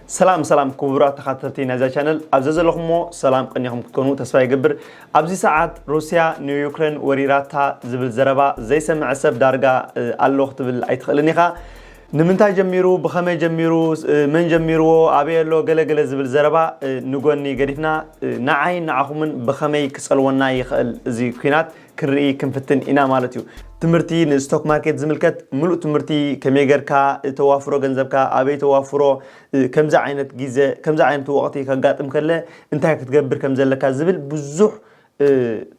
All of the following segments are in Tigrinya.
ሰላም ሰላም ክቡራት ተኸታተልቲ ናይዛ ቻነል፣ ኣብ ዘዘለኹሞ ሰላም ቀኒኹም ክትኮኑ ተስፋ ይገብር። ኣብዚ ሰዓት ሩስያ ንዩክሬን ወሪራታ ዝብል ዘረባ ዘይሰምዐ ሰብ ዳርጋ ኣሎ ክትብል ኣይትኽእልን ኢኻ። ንምንታይ ጀሚሩ፣ ብኸመይ ጀሚሩ፣ መን ጀሚርዎ፣ ኣበይ ኣሎ፣ ገለ ገለ ዝብል ዘረባ ንጎኒ ገዲፍና፣ ንዓይ ንዓኹምን ብኸመይ ክጸልወና ይኽእል እዚ ኲናት ክንርኢ ክንፍትን ኢና ማለት እዩ። ትምህርቲ ንስቶክ ማርኬት ዝምልከት ምሉእ ትምህርቲ፣ ከመይ ጌርካ ተዋፍሮ ገንዘብካ፣ ኣበይ ተዋፍሮ፣ ከምዚ ዓይነት ግዜ፣ ከምዚ ዓይነት ወቕቲ ከጋጥም ከለ እንታይ ክትገብር ከም ዘለካ ዝብል ብዙሕ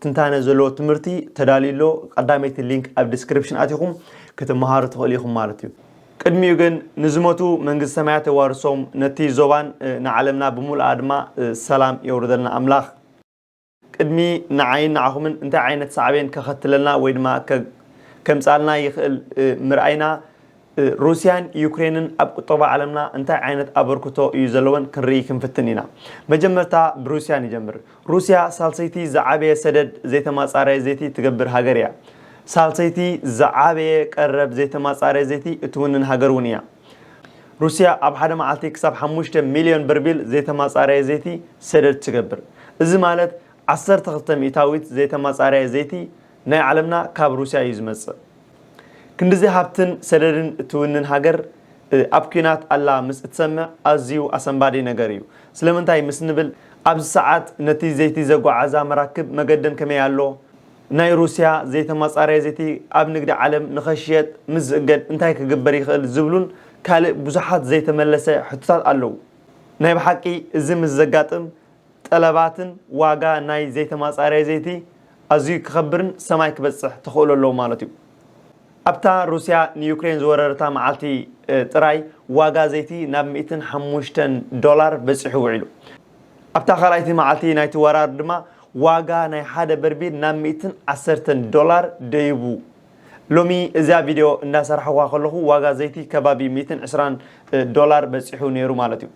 ትንታነ ዘለዎ ትምህርቲ ተዳልዩ ኣሎ። ቀዳመይቲ ሊንክ ኣብ ዲስክሪፕሽን ኣቲኹም ክትመሃሩ ትኽእሉ ኢኹም ማለት እዩ። ቅድሚኡ ግን ንዝሞቱ መንግስቲ ሰማያት የዋርሶም፣ ነቲ ዞባን ንዓለምና ብምሉኣ ድማ ሰላም የውርደልና ኣምላኽ። ቅድሚ ንዓይን ንዓኹምን እንታይ ዓይነት ሳዕቤን ከኸትለልና ወይ ድማ ከ-፣ ከምጻልና ይኽእል ምርኣይና፣ ሩስያን ዩክሬንን ኣብ ቁጠባ ዓለምና እንታይ ዓይነት ኣበርክቶ እዩ ዘለወን ክንርኢ ክንፍትን ኢና። መጀመርታ ብሩስያ ንጀምር። ሩስያ ሳልሰይቲ ዝዓበየ ሰደድ ዘይተማጻረየ ዘይቲ ትገብር ሃገር እያ። ሳልሰይቲ ዝዓበየ ቀረብ ዘይተማጻረየ ዘይቲ እትውንን ሃገር እውን እያ። ሩስያ ኣብ ሓደ መዓልቲ ክሳብ ሓሙሽተ ሚልዮን በርሚል ዘይተማጻረየ ዘይቲ ሰደድ ትገብር። እዚ ማለት ዓሰርተ ክልተ ሚእታዊት ዘይተማጻረየ ዘይቲ ናይ ዓለምና ካብ ሩስያ እዩ ዝመጽእ። ክንድዚ ሃብትን ሰደድን እትውንን ሃገር፣ እ፣ ኣብ ኲናት ኣላ ምስ እትሰምዕ ኣዝዩ ኣሰንባዲ ነገር እዩ። ስለምንታይ ምስ ንብል፣ ኣብዚ ሰዓት ነቲ ዘይቲ ዘጓዓዛ መራክብ መገደን ከመይ ኣሎ? ናይ ሩስያ ዘይተማጻረየ ዘይቲ ኣብ ንግዲ ዓለም ንኸሽየጥ ምስ ዝእገድ እንታይ ክግበር ይኽእል ዝብሉን ካልእ ብዙሓት ዘይተመለሰ ሕቶታት ኣለዉ። ናይ ብሓቂ እዚ ምስ ዘጋጥም፣ ጠለባትን ዋጋ ናይ ዘይተማጻረየ ዘይቲ ኣዝዩ ክኸብርን ሰማይ ክበጽሕ ተኽእሎ ኣለዎ ማለት እዩ። ኣብታ ሩስያ ንዩክሬን ዝወረረታ መዓልቲ፣ እ፣ ጥራይ ዋጋ ዘይቲ ናብ ሚእትን ሓሙሽተን ዶላር በጺሑ ውዒሉ። ኣብታ ካልኣይቲ መዓልቲ ናይቲ ወራር ድማ ዋጋ ናይ ሓደ በርሚል ናብ ሚእትን ዓሰርተን ዶላር ደይቡ። ሎሚ እዛ ቪድዮ እንዳሰርሐዋ ከለኹ ዋጋ ዘይቲ ከባቢ ሚእትን ዕስራን ዶላር በጺሑ ነይሩ ማለት እዩ።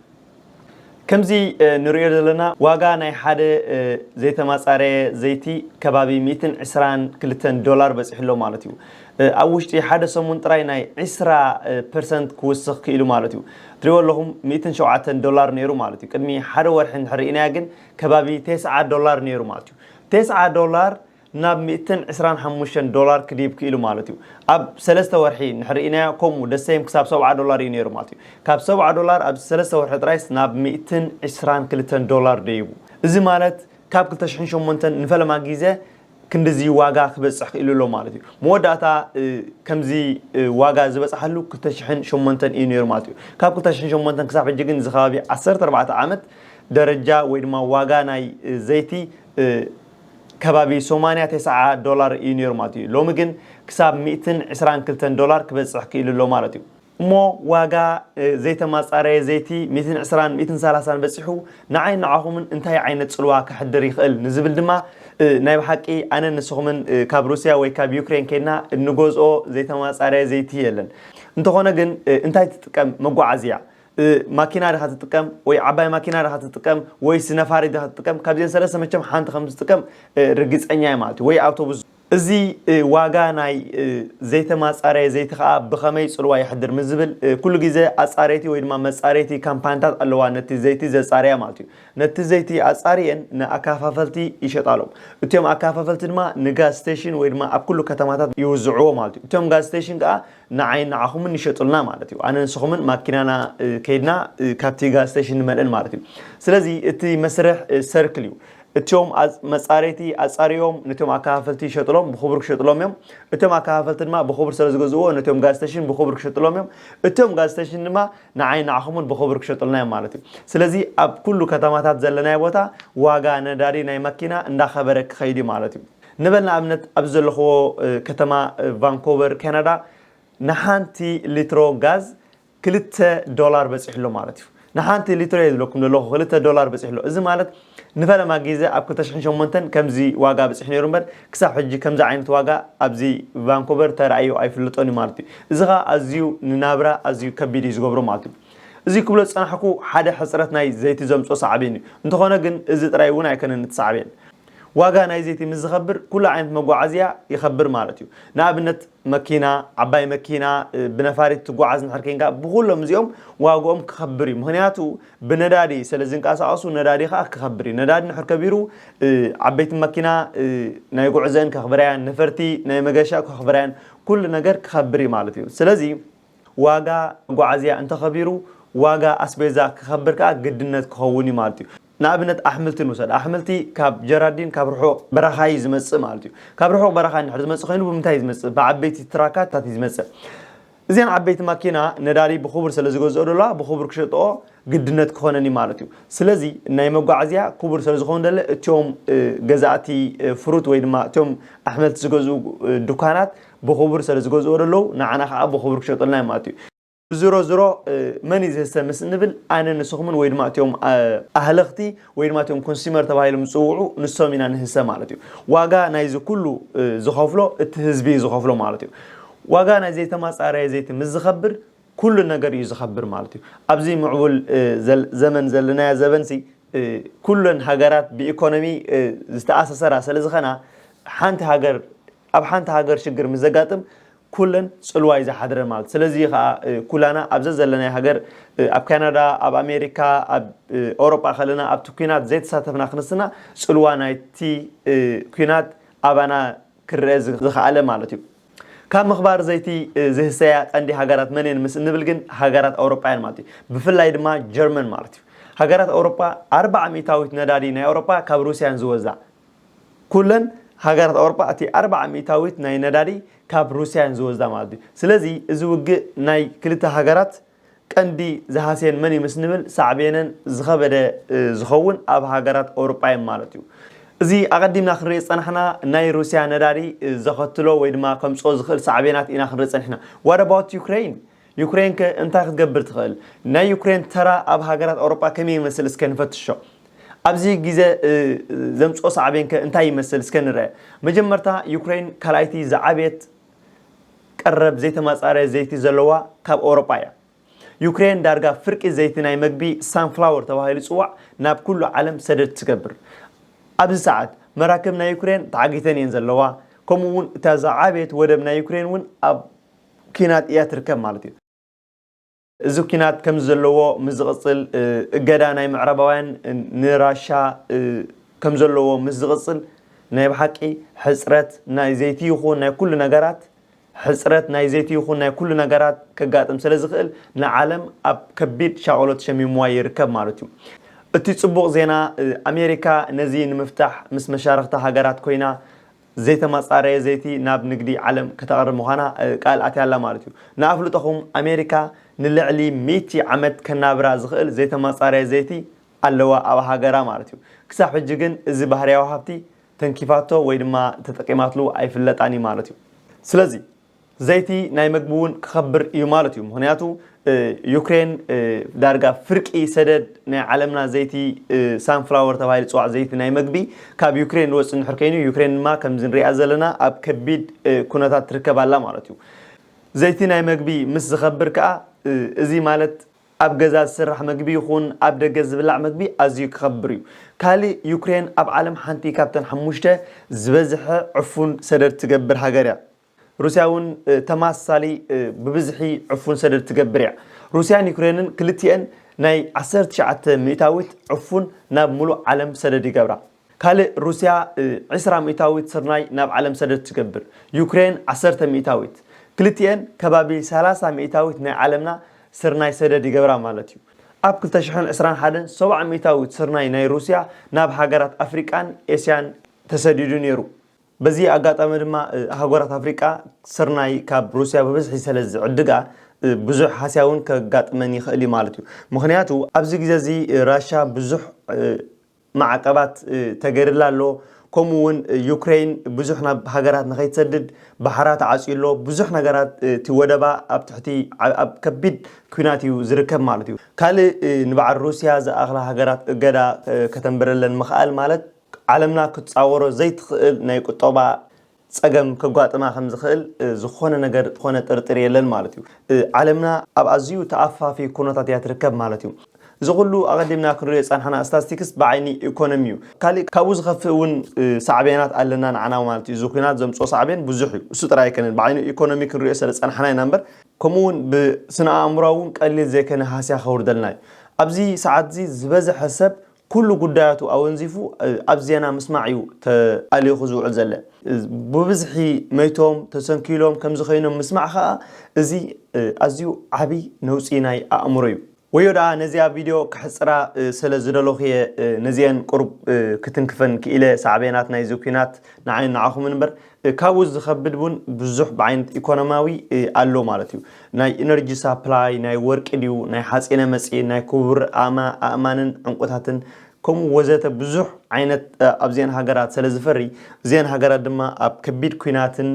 ከምዚ፣ እ፣ ንሪኦ ዘለና ዋጋ ናይ ሓደ፣ እ፣ ዘይተማጻረየ ዘይቲ ከባቢ ሚእትን ዕስራን ክልተን ዶላር በጺሑ ኣሎ ማለት እዩ። እ፣ ኣብ ውሽጢ ሓደ ሰሙን ጥራይ ናይ ዕስራ ፐርሰንት ክውስኽ ክኢሉ ማለት እዩ። ትሪእዎ ኣለኹም፣ ሚእትን ሸውዓተን ዶላር ነይሩ ማለት እዩ። ቅድሚ ሓደ ወርሒ እንድሕር ርኢናዮ ግን ከባቢ ተስዓ ዶላር ነይሩ ማለት እዩ። ተስዓ ዶላር ናብ ሚእትን ዕስራን ሓሙሽተን ዶላር ክድይብ ክኢሉ ማለት እዩ። ኣብ ሰለስተ ወርሒ እንድሕር ርኢናዮ ከምኡ ደሰይም ክሳብ ሰብዓ ዶላር እዩ ነይሩ ማለት እዩ። ካብ ሰብዓ ዶላር ኣብ ሰለስተ ወርሒ ጥራይስ ናብ ሚእትን ዕስራን ክልተን ዶላር ደይቡ። እዚ ማለት ካብ ክልተ ሽሕን ሸሞንተን ንፈለማ ግዜ ክንድዚ ዋጋ ክበጽሕ ክኢሉ ኣሎ ማለት እዩ። መወዳእታ፣ እ፣ ከምዚ፣ እ፣ ዋጋ ዝበጽሓሉ ክልተ ሽሕን ሸሞንተን እዩ ነይሩ ማለት እዩ። ካብ ክልተ ሽሕን ሸሞንተን ክሳብ ሕጂ ግን እዚ ከባቢ ዓሰርተ ኣርባዕተ ዓመት ደረጃ ወይ ድማ ዋጋ ናይ፣ እ፣ ዘይቲ፣ እ፣ ከባቢ ሰማንያ ተስዓ ዶላር እዩ ነይሩ ማለት እዩ። ሎሚ ግን ክሳብ ሚእትን ዕስራን ክልተን ዶላር ክበጽሕ ክኢሉ ኣሎ ማለት እዩ። እሞ ዋጋ፣ እ፣ ዘይተማጻረየ ዘይቲ ሚእትን ዕስራን ሚእትን ሰላሳን በጺሑ ንዓይ ንዓኹምን እንታይ ዓይነት ጽልዋ ከሕድር ይኽእል ንዝብል ድማ፣ እ፣ ናይ ብሓቂ ኣነ ንስኹምን፣ እ፣ ካብ ሩስያ ወይ ካብ ዩክሬን ከይድና እንገዝኦ ዘይተማጻረየ ዘይቲ የለን። እንተኾነ ግን፣ እ፣ እንታይ ትጥቀም መጓዓዝያ? እ፣ ማኪና ዲኻ ትጥቀም ወይ ዓባይ ማኪና ዲኻ ትጥቀም ወይስ ነፋሪት ዲኻ ትጥቀም? ካብዚአን ሰለስተ መቸም ሓንቲ ከም ዝጥቀም፣ እ፣ ርግጸኛ እየ ማለት እዩ። ወይ ኣውቶቡስ። እዚ፣ እ፣ ዋጋ ናይ፣ እ፣ ዘይተማጻረየ ዘይቲ ኸኣ ብኸመይ ጽልዋ የሕድር ምስ ዝብል፣ እ፣ ኩሉ ግዜ ኣጻረይቲ ወይ ድማ መጻረይቲ ካምፓኒታት ኣለዋ ነቲ ዘይቲ ዘጻርያ ማለት እዩ። ነቲ ዘይቲ ኣጻርየን ንኣከፋፈልቲ ይሸጣሎም። እቲኦም ኣከፋፈልቲ ድማ ንጋዝ ስቴሽን ወይ ድማ ኣብ ኩሉ ከተማታት ይውዝዕዎ ማለት እዩ። እቲኦም ጋዝ ስቴሽን ከኣ ንዓይን ንዓኹምን ይሸጡልና ማለት እዩ። ኣነ ንስኹምን ማኪናና፣ እ፣ ከይድና፣ እ፣ ካብቲ ጋዝ ስቴሽን ንመልእን ማለት እዩ። ስለዚ እቲ መስርሕ፣ እ፣ ሰርክል እዩ። እቲኦም ኣጽ-፣ መጻረይቲ ኣጻርዮም ነቶም ኣከፋፈልቲ ይሸጥሎም፣ ብኽቡር ክሸጥሎም እዮም። እቶም ኣከፋፈልቲ ድማ ብኽቡር ስለ ዝገዝእዎ ነቶም ጋዝ ስቴሽን ብኽቡር ክሸጥሎም እዮም። እቶም ጋዝ ስቴሽን ድማ ንዓይ ንዓኹምን ብኽቡር ክሸጡልና እዮም ማለት እዩ። ስለዚ ኣብ ኩሉ ከተማታት ዘለናዮ ቦታ ዋጋ ነዳዲ ናይ ማኪና እንዳኸበረ ክኸይድ እዩ ማለት እዩ። ንበል ንኣብነት ኣብዚ ዘለኽዎ፣ እ፣ ከተማ፣ እ፣ ቫንኮቨር ካናዳ ንሓንቲ ሊትሮ ጋዝ ክልተ ዶላር በጺሑ ኣሎ ማለት እዩ። ንሓንቲ ሊትሮ እየ ዝብለኩም ዘለኹ፣ ክልተ ዶላር በጺሑ ኣሎ። እዚ ማለት ንፈለማ ግዜ ኣብ ክልተ ሽሕን ሸሞንተን ከምዚ ዋጋ በጺሑ ነይሩ እምበር፣ ክሳብ ሕጂ ከምዚ ዓይነት ዋጋ ኣብዚ ቫንኮቨር ተራእዩ ኣይፍልጦን እዩ ማለት እዩ። እዚ ኸኣ ኣዝዩ ንናብራ ኣዝዩ ከቢድ እዩ ዝገብሮ ማለት እዩ። እዚ ክብሎ ዝጸናሕኩ ሓደ ሕጽረት ናይ ዘይቲ ዘምጽኦ ሳዕቤን እዩ። እንተኾነ ግን እዚ ጥራይ እውን ኣይኮነን እቲ ሳዕቤን። ዋጋ ናይ ዘይቲ ምስ ዝኸብር ኩሉ ዓይነት መጓዓዝያ ይኸብር ማለት እዩ። ንኣብነት መኪና፣ ዓባይ መኪና፣ ብነፋሪት ትጓዓዝ እንድሕር ኮይንካ፣ ብኩሎም እዚኦም ዋግኦም ክኸብር እዩ። ምኽንያቱ ብነዳዲ ስለ ዝንቀሳቐሱ ነዳዲ ከዓ ክኸብር እዩ። ነዳዲ እንድሕር ከቢሩ ዓበይቲ መኪና ናይ ጉዕዘን ከኽብራ እየን፣ ነፈርቲ ናይ መገሻ ከኽብራ እየን፣ ኩሉ ነገር ክኸብር እዩ ማለት እዩ። ስለዚ ዋጋ መጓዓዝያ እንተኸቢሩ ዋጋ ኣስቤዛ ክኸብር ከዓ ግድነት ክኸውን እዩ ማለት እዩ። ንኣብነት ኣሕምልቲ ንውሰድ። ኣሕምልቲ ካብ ጀራዲን ካብ ርሑቕ በረኻ እዩ ዝመፅእ ማለት እዩ። ካብ ርሑቕ በረኻ እንድሕር ዝመፅእ ኮይኑ ብምንታይ እዩ ዝመፅእ? ብዓበይቲ ትራካት እዩ ዝመፅእ። እዚን ዓበይቲ ማኪና ነዳዲ ብኽቡር ስለ ዝገዝኦ ደለዋ ብኽቡር ክሸጥኦ ግድነት ክኾነን እዩ ማለት እዩ። ስለዚ ናይ መጓዓዝያ ክቡር ስለ ዝኾን ደለ እቲኦም ገዛእቲ ፍሩት ወይ ድማ እቲኦም ኣሕመልቲ ዝገዝኡ ድኳናት ብኽቡር ስለ ዝገዝኦ ደለዉ ንዓና ከዓ ብኽቡር ክሸጡልና እዩ ማለት እዩ። ዝሮ ዝሮ መን እዩ ዝህሰ ምስ እንብል ኣነ ንስኹምን ወይ ድማ እቲኦም ኣህለኽቲ ወይ ድማ እቲኦም ኮንሱመር ተባሂሎም ዝፅውዑ ንሶም ኢና ንህሰ ማለት እዩ። ዋጋ ናይዚ ኩሉ ዝኸፍሎ እቲ ህዝቢ እዩ ዝኸፍሎ ማለት እዩ። ዋጋ ናይ ዘይተማፃረየ ዘይቲ ምስ ዝኸብር ኩሉ ነገር እዩ ዝኸብር ማለት እዩ። ኣብዚ ምዕቡል ዘመን ዘለናዮ ዘበንሲ ኩለን ሃገራት ብኢኮኖሚ ዝተኣሳሰራ ስለ ዝኸና ሓንቲ ሃገር ኣብ ሓንቲ ሃገር ሽግር ምስ ዘጋጥም ኩለን ፅልዋ እዩ ዝሓድረን ማለት። ስለዚ ከዓ ኩላና ኣብዘ ዘለናይ ሃገር ኣብ ካናዳ፣ ኣብ ኣሜሪካ፣ ኣብ ኤውሮጳ ከለና ኣብቲ ኩናት ዘይተሳተፍና ክንስና ፅልዋ ናይቲ ኩናት ኣባና ክረአ ዝኸኣለ ማለት እዩ። ካብ ምኽባር ዘይቲ ዝህሰያ ቀንዲ ሃገራት መን እየን ምስ እንብል ግን ሃገራት ኣውሮጳ እየን ማለት እዩ። ብፍላይ ድማ ጀርመን ማለት እዩ። ሃገራት ኣውሮጳ ኣርባዓ ሚእታዊት ነዳዲ ናይ ኣውሮጳ ካብ ሩስያ እየን ዝወዛ። ኩለን ሃገራት ኣውሮጳ እቲ ኣርባዓ ሚእታዊት ናይ ነዳዲ ካብ ሩስያ እየን ዝወዛ ማለት እዩ። ስለዚ እዚ ውግእ ናይ ክልተ ሃገራት ቀንዲ ዝሃስየን መን እዩ ምስ ንብል ሳዕቤነን ዝኸበደ ዝኸውን ኣብ ሃገራት ኣውሮጳ እዮም ማለት እዩ። እዚ ኣቐዲምና ክንርኢ ዝጸናሕና ናይ ሩስያ ነዳዲ ዘኸትሎ ወይ ድማ ከምጽኦ ዝኽእል ሳዕቤናት ኢና ክንርኢ ጸኒሕና። What about Ukraine? ዩክሬን ከ እንታይ ክትገብር ትኽእል? ናይ ዩክሬን ተራ ኣብ ሃገራት ኣውሮጳ ከመይ ይመስል እስከ ንፈትሾ። ኣብዚ ግዜ ዘምጽኦ ሳዕቤን ከ እንታይ ይመስል እስከ ንርአ። መጀመርታ ዩክሬን ካልኣይቲ ዝዓበየት ቀረብ ዘይተማጻረየ ዘይቲ ዘለዋ ካብ ኣውሮጳ እያ። ዩክሬን ዳርጋ ፍርቂ ዘይቲ ናይ መግቢ ሳንፍላወር ተባሂሉ ዝጽዋዕ ናብ ኩሉ ዓለም ሰደድ ትገብር። ኣብዚ ሰዓት መራክብ ናይ ዩክሬን ተዓጊተን እየን ዘለዋ። ከምኡ እውን እታ ዝዓበየት ወደብ ናይ ዩክሬን እውን ኣብ ኪናት እያ ትርከብ ማለት እዩ። እዚ ኪናት ከም ዘለዎ ምስ ዝቕጽል እገዳ ናይ ምዕራባውያን ንራሻ ከም ዘለዎ ምስ ዝቕጽል ናይ ብሓቂ ሕጽረት ናይ ዘይቲ ይኹን ናይ ኩሉ ነገራት ሕጽረት ናይ ዘይቲ ይኹን ናይ ኩሉ ነገራት ከጋጥም ስለ ዝኽእል ንዓለም ኣብ ከቢድ ሻቕሎት ሸሚምዋ ይርከብ ማለት እዩ። እቲ ጽቡቕ ዜና ኣሜሪካ ነዚ ንምፍታሕ ምስ መሻርኽቲ ሃገራት ኮይና ዘይተማጻረየ ዘይቲ ናብ ንግዲ ዓለም ከተቕርብ ምዃና ቃል ኣትያ ኣላ ማለት እዩ። ንኣፍልጦኹም ኣሜሪካ ንልዕሊ ሚእቲ ዓመት ከናብራ ዝኽእል ዘይተማጻረየ ዘይቲ ኣለዋ ኣብ ሃገራ ማለት እዩ። ክሳብ ሕጂ ግን እዚ ባህርያዊ ሃብቲ ተንኪፋቶ ወይ ድማ ተጠቂማትሉ ኣይፍለጣን እዩ ማለት እዩ። ስለዚ ዘይቲ ናይ መግቢ እውን ክኸብር እዩ ማለት እዩ። ምኽንያቱ ዩክሬን ዳርጋ ፍርቂ ሰደድ ናይ ዓለምና ዘይቲ ሳንፍላወር ተባሂሉ ዝፅዋዕ ዘይቲ ናይ መግቢ ካብ ዩክሬን ዝወፅእ እንድሕር ኮይኑ ዩክሬን ድማ ከምዚ ንሪኣ ዘለና ኣብ ከቢድ ኩነታት ትርከብ ኣላ ማለት እዩ። ዘይቲ ናይ መግቢ ምስ ዝኸብር ከዓ እዚ ማለት ኣብ ገዛ ዝስራሕ መግቢ ይኹን ኣብ ደገ ዝብላዕ መግቢ ኣዝዩ ክኸብር እዩ። ካልእ ዩክሬን ኣብ ዓለም ሓንቲ ካብተን ሓሙሽተ ዝበዝሐ ዕፉን ሰደድ ትገብር ሃገር እያ። ሩስያ እውን ተማሳሳሊ ብብዝሒ ዕፉን ሰደድ ትገብር እያ። ሩስያን ዩክሬንን ክልቲኤን ናይ ዓሰርተ ትሽዓተ ሚእታዊት ዕፉን ናብ ሙሉእ ዓለም ሰደድ ይገብራ። ካልእ ሩስያ ዕስራ ሚእታዊት ስርናይ ናብ ዓለም ሰደድ ትገብር። ዩክሬን ዓሰርተ ሚእታዊት። ክልቲኤን ከባቢ ሰላሳ ሚእታዊት ናይ ዓለምና ስርናይ ሰደድ ይገብራ ማለት እዩ። ኣብ ክልተ ሽሕን ዕስራን ሓደን ሰብዓ ሚእታዊት ስርናይ ናይ ሩስያ ናብ ሃገራት ኣፍሪቃን ኤስያን ተሰዲዱ ነይሩ። በዚ ኣጋጣሚ ድማ ኣህጉራት ኣፍሪቃ ስርናይ ካብ ሩስያ ብብዝሒ ስለ ዝዕድጋ ብዙሕ ሃስያ እውን ከጋጥመን ይኽእል እዩ ማለት እዩ። ምኽንያቱ ኣብዚ ግዜ እዚ ራሻ ብዙሕ ማዕቀባት ተገይርላ ኣሎ። ከምኡ እውን ዩክሬን ብዙሕ ናብ ሃገራት ንኸይትሰድድ ባሕራ ተዓፅዩ ኣሎ። ብዙሕ ነገራት እቲ ወደባ ኣብ ትሕቲ ኣብ ከቢድ ኩናት እዩ ዝርከብ ማለት እዩ። ካልእ ንበዓል ሩስያ ዝኣኽላ ሃገራት እገዳ ከተንብረለን ምኽኣል ማለት ዓለምና ክትፃወሮ ዘይትኽእል ናይ ቁጠባ ፀገም ከጓጥማ ከም ዝኽእል ዝኾነ ነገር ዝኾነ ጥርጥር የለን ማለት እዩ። ዓለምና ኣብ ኣዝዩ ተኣፋፊ ኩነታት እያ ትርከብ ማለት እዩ። እዚ ኩሉ ኣቐዲምና ክንሪኦ ዝጸናሕና ስታቲስቲክስ ብዓይኒ ኢኮኖሚ እዩ። ካሊእ ካብኡ ዝኸፍእ እውን ሳዕቤናት ኣለና ንዓና ማለት እዩ። እዚ ኩናት ዘምፅኦ ሳዕቤን ብዙሕ እዩ። እሱ ጥራይ ኣይኮነን፣ ብዓይኒ ኢኮኖሚ ክንሪኦ ስለ ዝጸናሕና ኢና እምበር፣ ከምኡ እውን ብስነ ኣእምሮ እውን ቀሊል ዘይኮነ ሃስያ ከውርደልና እዩ። ኣብዚ ሰዓት እዚ ዝበዝሐ ሰብ ኩሉ ጉዳያቱ ኣወንዚፉ ኣብ ዜና ምስማዕ እዩ ተኣሊኹ ዝውዕል ዘለ። ብብዝሒ መይቶም ተሰንኪሎም ከምዚ ኮይኖም ምስማዕ ከዓ እዚ ኣዝዩ ዓብዪ ነውፂ ናይ ኣእምሮ እዩ። ወዮ ደኣ ነዚኣ ቪድዮ ክሕፅራ ስለ ዝደለኹ እየ ነዚአን ቁሩብ ክትንክፈን ክኢለ። ሳዕቤናት ናይዚ ኩናት ንዓይን ንዓኹምን እምበር ካብኡ ዝኸብድ እውን ብዙሕ ብዓይነት ኢኮኖማዊ ኣሎ ማለት እዩ። ናይ ኢነርጂ ሳፕላይ፣ ናይ ወርቂ ድዩ፣ ናይ ሓፂነ መፂን፣ ናይ ክቡር ኣእማንን ዕንቁታትን ከምኡ ወዘተ ብዙሕ ዓይነት ኣብዚአን ሃገራት ስለ ዝፈሪ፣ እዚአን ሃገራት ድማ ኣብ ከቢድ ኩናትን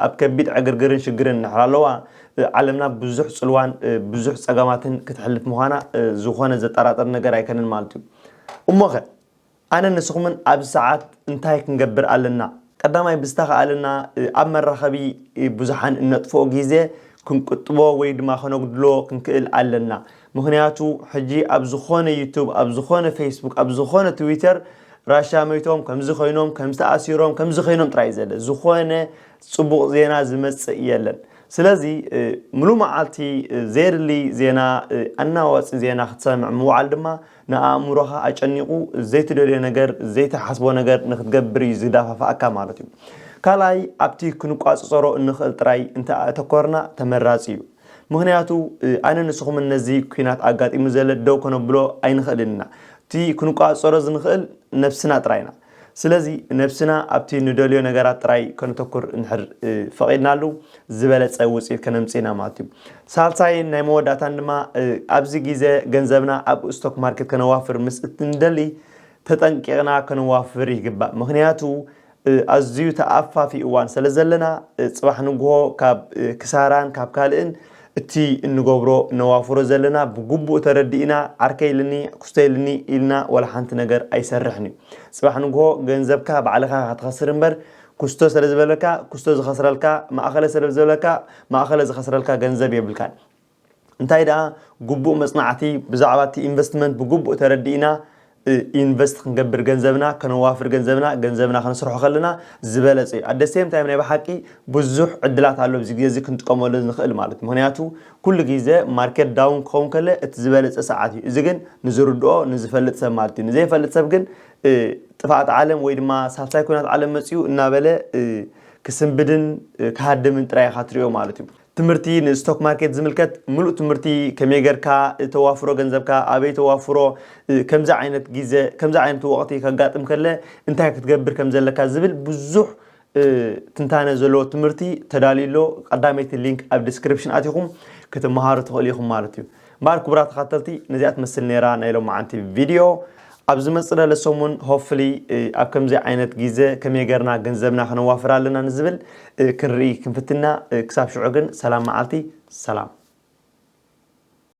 ኣብ ከቢድ ዕግርግርን ሽግርን እንድሕር ኣለዋ ዓለምና ብዙሕ ፅልዋን ብዙሕ ፀገማትን ክትሕልፍ ምዃና ዝኾነ ዘጠራጥር ነገር ኣይከንን ማለት እዩ። እሞኸ ኣነ ንስኹምን ኣብዚ ሰዓት እንታይ ክንገብር ኣለና? ቀዳማይ ብዝተኻኣለና ኣብ መራኸቢ ብዙሓን እነጥፍኦ ግዜ ክንቁጥቦ ወይ ድማ ከነጉድሎ ክንክእል ኣለና። ምኽንያቱ ሕጂ ኣብ ዝኾነ ዩቱብ፣ ኣብ ዝኾነ ፌስቡክ፣ ኣብ ዝኾነ ትዊተር ራሻ መይቶም ከምዚ ኮይኖም ከምዚ ተኣሲሮም ከምዚ ኮይኖም ጥራይ ዘለ ዝኾነ ፅቡቕ ዜና ዝመፅእ የለን። ስለዚ ሙሉእ መዓልቲ ዘየድሊ ዜና፣ ኣናዋፂ ዜና ክትሰምዕ ምውዓል ድማ ንኣእምሮኻ ኣጨኒቑ ዘይትደልዮ ነገር ዘይትሓስቦ ነገር ንክትገብር እዩ ዝዳፋፋኣካ ማለት እዩ። ካልኣይ ኣብቲ ክንቋፅፀሮ እንኽእል ጥራይ እንተኣተኮርና ተመራፂ እዩ። ምኽንያቱ ኣነ ንስኹምን ነዚ ኩናት ኣጋጢሙ ዘለ ደው ከነብሎ ኣይንኽእልን ኢና። እቲ ክንቋፅፀሮ ዝንኽእል ነብስና ጥራይ ኢና። ስለዚ ነብስና ኣብቲ ንደልዮ ነገራት ጥራይ ከነተኩር እንድሕር ፈቒድናሉ ዝበለፀ ውፅኢት ከነምፅእ ኢና ማለት እዩ። ሳልሳይን ናይ መወዳእታን ድማ ኣብዚ ግዜ ገንዘብና ኣብ ስቶክ ማርኬት ከነዋፍር ምስ እትንደሊ ተጠንቂቕና ከነዋፍር ይግባእ። ምኽንያቱ ኣዝዩ ተኣፋፊ እዋን ስለ ዘለና ፅባሕ ንግሆ ካብ ክሳራን ካብ ካልእን እቲ እንገብሮ ነዋፍሮ ዘለና ብግቡእ ተረዲእና ዓርከይ ኢልኒ ኩስቶ ኢልኒ ኢልና ወላ ሓንቲ ነገር ኣይሰርሕን እዩ። ፅባሕ ንግሆ ገንዘብካ ባዕልኻ ክትኸስር እምበር ኩስቶ ስለ ዝበለካ ኩስቶ ዝኸስረልካ፣ ማእኸለ ስለ ዝበለካ ማእኸለ ዝኸስረልካ ገንዘብ የብልካን። እንታይ ደኣ ግቡእ መፅናዕቲ ብዛዕባ እቲ ኢንቨስትመንት ብግቡእ ተረዲእና ኢንቨስት ክንገብር ገንዘብና ከነዋፍር ገንዘብና ገንዘብና ከነስርሖ ከለና ዝበለፀ እዩ። ኣደ ሴም ታይም ናይ ብሓቂ ብዙሕ ዕድላት ኣሎ ኣብዚ ግዜ እዚ ክንጥቀመሉ ንኽእል ማለት እዩ። ምክንያቱ ኩሉ ግዜ ማርኬት ዳውን ክኸውን ከለ እቲ ዝበለፀ ሰዓት እዩ። እዚ ግን ንዝርድኦ ንዝፈልጥ ሰብ ማለት እዩ። ንዘይፈልጥ ሰብ ግን ጥፍኣት ዓለም ወይ ድማ ሳልሳይ ኩናት ዓለም መፅኡ እናበለ ክስንብድን ክሃድምን ጥራይ ኢኻ ትሪኦ ማለት እዩ። ትምህርቲ ንስቶክ ማርኬት ዝምልከት ምሉእ ትምህርቲ ከመይ ጌርካ ተዋፍሮ ገንዘብካ ኣበይ ተዋፍሮ ከምዚ ዓይነት ግዜ ከምዚ ዓይነት ወቕቲ ከጋጥም ከለ እንታይ ክትገብር ከም ዘለካ ዝብል ብዙሕ ትንታነ ዘለዎ ትምህርቲ ተዳልዩ ኣሎ። ቀዳመይቲ ሊንክ ኣብ ዲስክሪፕሽን ኣቲኹም ክትመሃሩ ትኽእሉ ኢኹም ማለት እዩ። እምበኣር ክቡራት ተኸታተልቲ ነዚኣ ትመስል ነይራ ናይ ሎማዓንቲ ቪድዮ። ኣብ ዝመፅእ ለለ ሰሙን ሆፍሊ ኣብ ከምዚ ዓይነት ግዜ ከመይ ጌርና ገንዘብና ከነዋፍር ኣለና ንዝብል ክንርኢ ክንፍትና። ክሳብ ሽዑ ግን ሰላም መዓልቲ ሰላም።